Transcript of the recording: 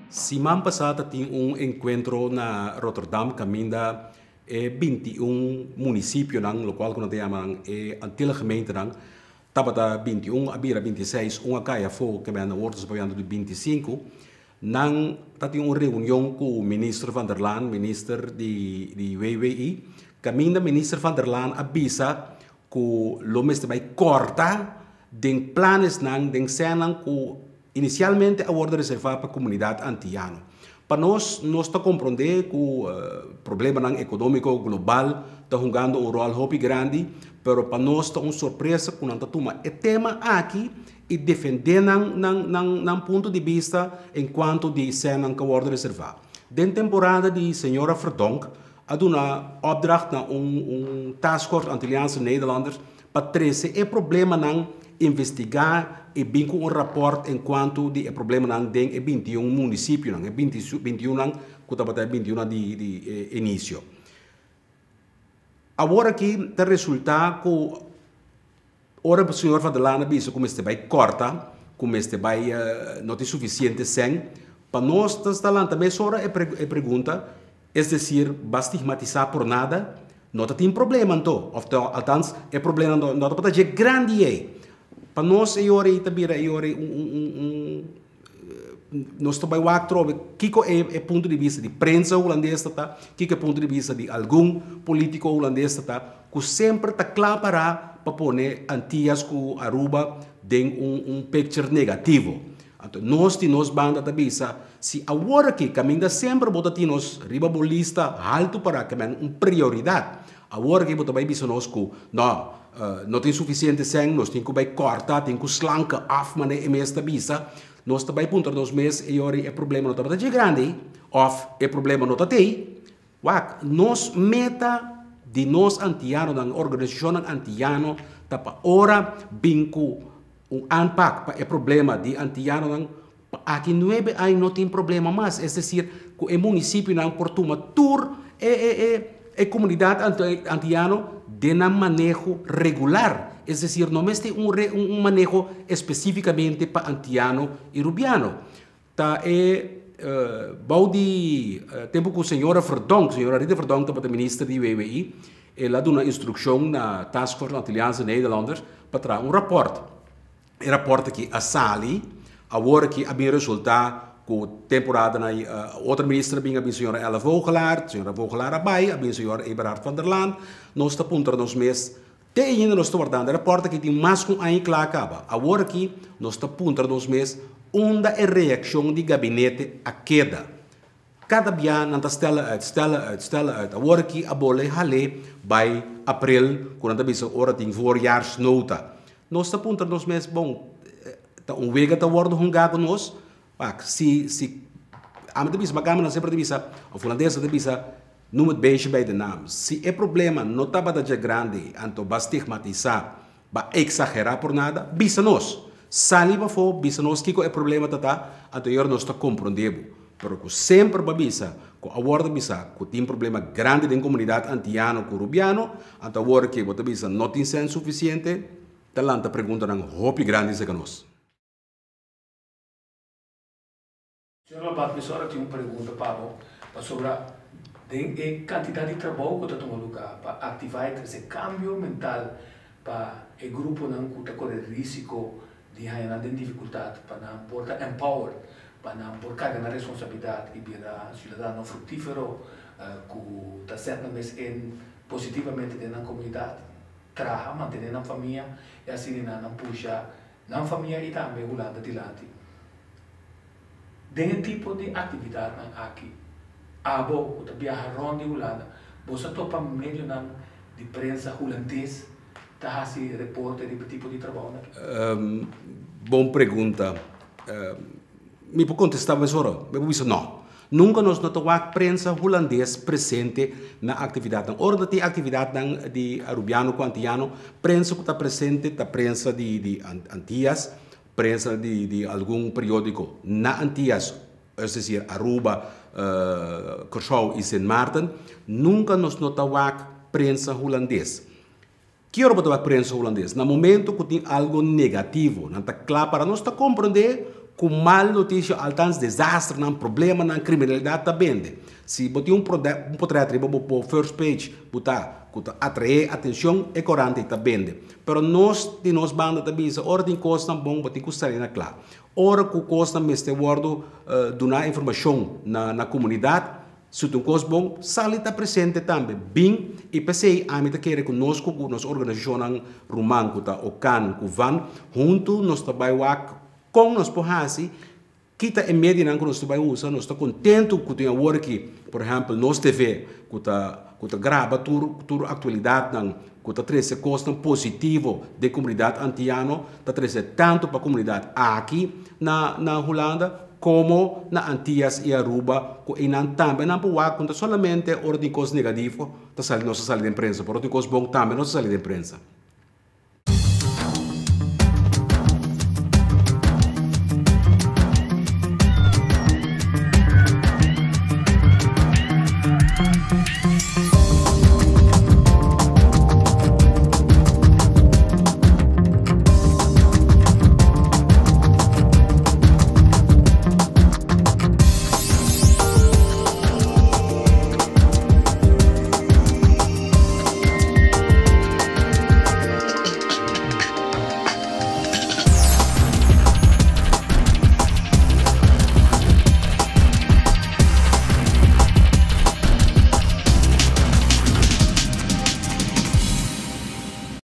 Siman pasá ta tin un enkuentro na Rotterdam kaminda e 21 munisipionan, lokual ku nan ta yama nan e Antillengemeentenan, tabata 21 a bira 26, un a kai afó ke menda awor ta papiando di 25. Nan ta tin un reunion ku Minister Van der Laan, Minister di di WWI, kaminda Minister Van der Laan a bisa ku lo mester bai kòrta den planesnan, den sènnan ku inisialmente a wòrdu reservá pa komunidat antiano. Pa nos, nos ta komprondé ku problemanan ekonómiko global ta hungando un ròl hopi grandi, pero pa nos ta un sorpresa ku nan ta tuma e tema aki i defendé nan nan nan nan punto di bista en kuanto di sènnan ku a wòrdu reservá. Den temporada di señora Verdonk a duna opdracht na un un taskforce Antilliaanse Nederlanders pa trese e problemanan, investigá i bin ku un rapòrt en kuantu di e problemanan den e 21 munisipionan, e bintiunnan ku tabata e bintiunnan di di e inisio. Awor aki ta resultá ku ora señor Van der Laan a bisa ku mester bai kòrta, ku mester bai no tin sufisiente sèn, pa nos ta sta lanta mesora e e pregunta, Es decir, ba stigmatisá por nada, no ta tin problema anto, of ta althans e problema no no ta dje grandi ei. Pa nos e ora ei ta bira e ora ei un un un un nos ta bai wak trobe kiko e e punto di bista di prensa hulandes ta ta, kiko e punto di bista di algun politico hulandes ta ta, ku semper ta kla pará pa pone Antillas ku Aruba den un un picture negativo. Anto nos di nos banda ta bisa, si awor aki kaminda semper bo ta tin nos riba bo lista haltu para ke men un prioridat, awor aki bo ta bai bisa nos ku no, no tin sufisiente sèn, nos tin ku bai kòrta, tin ku slanka af manera e mes ta bisa, nos ta bai puntra nos mes e yori e problema no tabata dje grandi òf e problema no ta tei. Wak, nos meta di nos antianonan, organisashonnan antiano ta pa ora bin ku un aanpak pa e problema di antianonan, pa aki nuebe aña no tin problema mas, es decir, ku e munisipionan por tuma tur e e e e komunidat antiano den nan maneho regular, es decir, no mester un un maneho espesífikamente pa antiano i rubiano. Ta e bou di tempu ku señora Verdonk, señora Rita Verdonk tabata minister di WWI, el a duna instrukshon na Taskforce Antilliaanse Nederlanders pa traha un rapòrt. E rapòrt aki a sali, awor aki a bin resultá ku temporadanan ei otro minister a bin, a bin señora Ella Vogelaar, señora Vogelaar a bai, a bin señor Eberhard van der Laan. Nos ta puntra nos mes, Te ainda nos ta wardando. E rapòrt aki tin mas ku un aña kla a kaba. Awor aki nos ta puntra nos mes unda e reakshon di gabinete a keda. Kada bia nan ta stella uit, stella uit, stella uit. Awor aki a bole hal'é bai aprel ku nan ta bisa ora tin voorjaarsnota. Nos ta puntra nos mes, bon, ta un wega ta wòrdu hungá ku nos? Wak, si, si, ami ta bisa, Makambernan semper ta bisa, òf hulandesnan ta bisa, Noem het beestje bij de naam. Si e problema no tabata dje grandi, anto ba stigmatisá, ba eksagerá por nada, bisa nos. Sali pafó, bisa nos kiko e problema ta ta, anto e ora nos ta komprondé bo. Pero ku semper ba bisa ku awor ta bisa ku tin problema grandi den komunidat antiano ku rubiano, anto awor ke bo ta bisa no tin sèn sufisiente, ta lanta preguntanan hopi grandi serka nos. Señor Labat, mesora tin un pregunta pa bo, pasobra den e kantidat di trabou ku ta tuma lugá pa aktivá i trese kambio mental pa e gruponan ku ta kore risiko di haña nan den difikultat pa nan por ta empowered, pa nan por karga nan responsabilidat i bira siudadano fruktífero ku ta sèt nan mes en positivamente den nan komunidat, traha, mantené nan famia i asina nan nan pusha nan famia i tambe Hulanda dilanti. Den e tipo di aktividatnan aki, abo ku ta biaha rònt di Hulanda, bo sa topa medionan di prensa hulandes ta hasi reporte riba e tipo di trabounan aki? Bon pregunta. Mi por kontestá mesora? Mi por bisa nò. Nunka nos no ta wak prensa hulandes presente na aktividatnan. Ora ta tin aktividatnan di Arubiano ku Antiano, prensa ku ta presente ta prensa di Antias, Prensa di di algun periódiko na Antias, es desir Aruba, Kòrsou i Sint Maarten, nunka nos no ta wak prensa hulandes. Ki ora bo ta wak prensa hulandes? Na momento ku tin algu negativo, nan ta kla para nos ta komprendé. Ku mal notisia, althans desasternan, problemanan, kriminalidat ta bende. Si bo tin un un potret riba bo bo first page bo ta ku ta atraé atenshon, e korant ei ta bende. Pero nos di nos banda ta bisa ora tin kosnan bon bo tin ku sali na kla. Ora ku kosnan mester wòrdu duna informashon na na komunidat, si ta un kos bon, sali ta presente tambe. Bin i p'esei ami ta kere ku nos ku nos organisashonnan ruman ku ta OCAN ku van huntu nos ta bai wak kon nos por hasi, kita e medianan ku nos ta bai usa. Nos ta kontentu ku tin awor aki, por ehèmpel, nos TV ku ta graba tur aktualidatnan, ku ta trese kosnan positivo den komunidat antiano, ta trese tantu pa komunidat aki na Hulanda komo na Antias i Aruba, ku einan tambe nan por wak ku no ta solamente ora tin kos negativo ta sali nos ta sali den prensa, pero ora tin kos bon tambe nos ta sali den prensa.